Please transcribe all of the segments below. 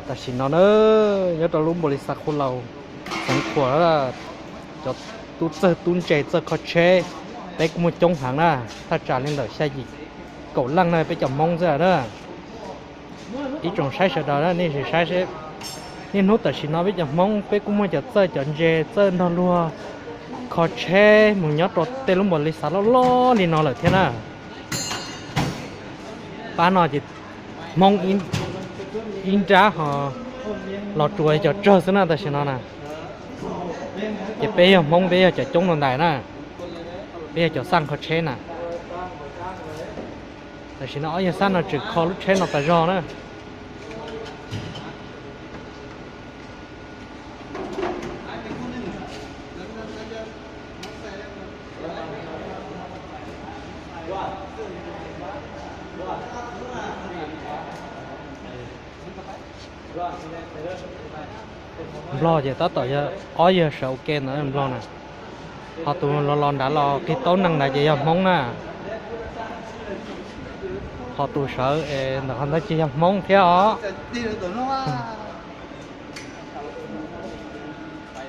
Tam sim no na, nyob rau lub npaus lis xav Khuj Laus, xeev Khuam, cov tub txawj tub ntse txawj kho tsheb, peb kuj muaj coob heev na, thaj tsam li ntawm xya yim kaum leej na, peb cov Hmoob xwb na. Ib tsoom saib sawv daws na, nej sim saib seb, niaj hnub tam sim no peb cov Hmoob peb kuj muaj cov txawj cov ntse txawj nrog luag kho tsheb mus nyob rau tej lub npaus lis xav loj loj li no lawm thiab na. Pab no ces Hmoob ib nrab ho los tsuas cov tsawg xwb na tam sim no na. Ces peb yog Hmoob peb yog cov coob no ntais na, peb yog cov xaj kho tsheb na. Tam sim no ob yawg xab no tseem kho lub tsheb no tas zog na. Nplog ces tab tom yog ob yawg sawv ua ke ntawd Nplog na. Ho tus los los nrad los qig taub neeg nrad ces yog Hmoob na. Ho tus sawv es ntawm qhov ntawd ces yog Hmoob thiab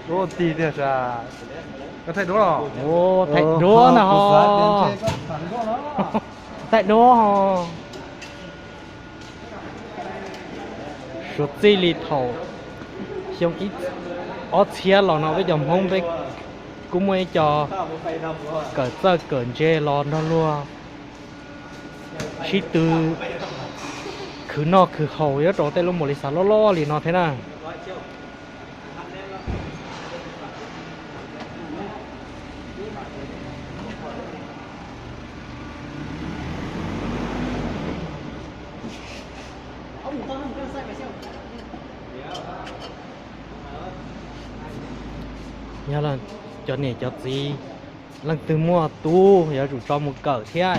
os. Tig tiag, thaij duab los? Thaij duab na ho. Thaij duab ho. Suav txij li thaum xyoo ob txhiab los no peb cov Hmoob peb kuj muaj ib co kawm txawj kawm ntse los nrog luag sib tw khwv noj khwv haus nyob rau tej lub npaus lis xav loj loj li no thiab na. Yog cov niam cov txiv leej twg muaj tub yuav tsum tso mus kawm thiab,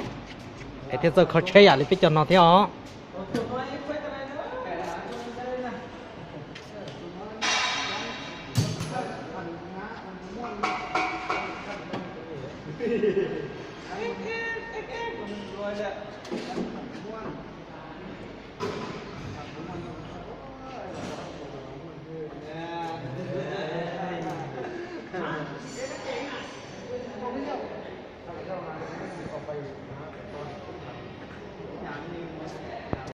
es thiaj txawj kho tsheb yam li peb cov no thiab os.